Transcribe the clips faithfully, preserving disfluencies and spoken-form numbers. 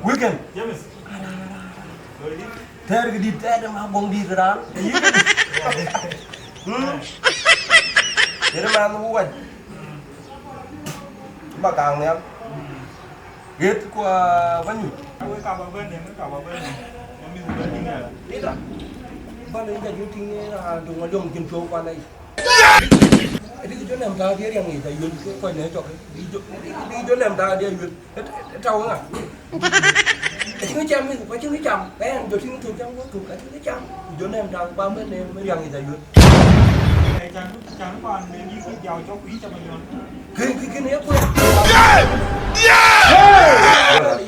Weekend. James. Tɛɛr kë dït, tɛɛr de ma gɔŋ dït raan. Hmm. Yere man wu wac. Ma kaŋ nhial. Ɣet ku, ah, banyuc. Awe ka ba bɛ̈n ne, ka ba bɛ̈n ne. Emi ku bɛ̈n ne. Dita. Ba ne ja ju tiŋ ne, ah, dong wa dong jin cho kwa na. Adi ke jɔ nɛm thaa diɛ riaŋ yic ayuel ke kɔc ne cɔk. Di jɔ, di jɔ nɛm thaa diɛ ayuel. Tau ŋa? Acïn cam mi, acïn cam. Ɛn jɔ tiŋ tuk cam wo tuk, acïn cam. Jɔ nɛm thaa ba me ne me riaŋ yic ayuel. Can, can paan ne yï ki jao cɔk ku yï cam anyuɔl. Kën, kën, kën ye kuɛth.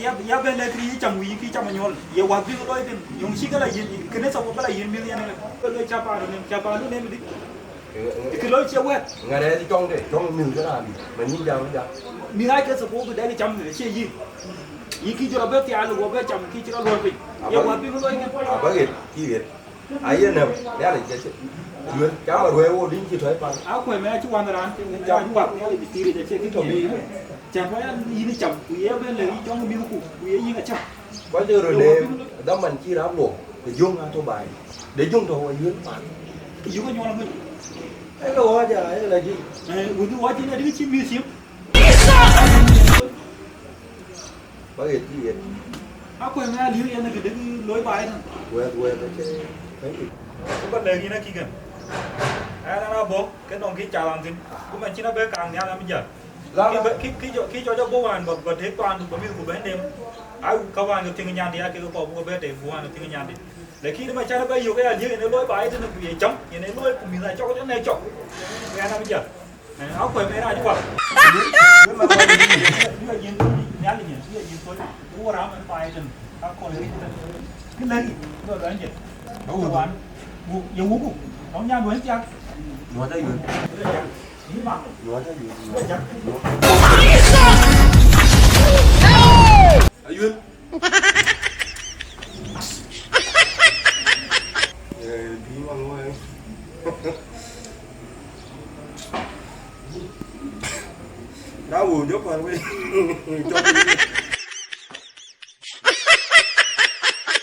Ya, ya bɛ lɛk yï cam ku yï ki cam anyuɔl. Ye wath bï looi kën. Yöŋ cï ke la yiën, kën e thok bï la yiën mïth yɛn. Ke looi cam paan ne, cam paan ne mi dï. Kë loi cie wɛ̈t. Ŋarɛɛc cɔŋde, cɔŋ mïth ke raan dït, man yïn jam, jam. Mïth aa ke thok bï dɛk cam, cie yïn. Yï ki jɔl bɛ thial, wɔ bɛ cam, ki cï rɔt luɔr piny. Ye wä bï loi ŋɛn. Aba ɣet, ki ɣet. Aye nɛm, Nhialic ke cï. Luel, cam aruɛɛi wo, dïn cï tɔ̈i pan. A kuɛ̈i mɛ acï wan raan, cam pan Nhialic bï thiëëric acie kë tɔ̈ bï. Cam wä yïn cam, ku ye bɛ lɛ̈k yï cɔŋ mïthku, ku ye yïn acam. Kɔc ë röt leem, dhaman cï rap luɔk, de jöŋ atɔ̈ baai, de jöŋ tɔ̈ wɔ yuel pan. Yökë nyuɔl aŋöc. Ee ke ɣɔɔc aa, ee ke la jiëc. Ee, wëdhi ɣɔɔc yen adï cï mïth cï. Ba ɣet cï ɣet. Akuɛ̈n ë aliu yen ke dek looi baai tën. Wɛ̈th, wɛ̈th acie, thank you. Ku ba lɛ̈k yïn akï kën. Ɛn an abɔ̈, ke nɔŋ kï cath an thïn. Ku man cïn abɛ kaŋ nhial am jäl. La, ki la. Bɛ, ki, ki jɔ, ki jɔ jɔ bɔ̈ wään bä, bä tek paandu bä mïthku bɛ̈n nem. Ai, ka wään ke thiëŋ nyandï, aa kek kɔɔr buk bɛ tek, buk wään ke thiëŋ nyandï. Lakini man can bɛ yök aya liëk yen ë looi ba ye tënë ku ye cam, yen ë looi ku mïth acɔk, jɔ nɛ̈k cɔk. Ku ɛn am jäl. Ë, akuɛ̈m yen raan cï wal. Bï ka jiën thöl, Nhialic nyin, bï ka jiën thöl. Ku wo ram ɛn ba ye tënë, ka kɔn ric tënë. Kë lɛ̈k yï, bï lɔ luɛny jël. Awu. Wan, ku, ye wuku, nɔŋ nyan duɔny thiak. Nuɔɔc ayuel. Bï lɔ jak. Nuɔɔc ayuel. Ayuel. Eh, bï wan wɛ̈ɛ̈ŋ. Na wo jɔ pal wei. Cɔk.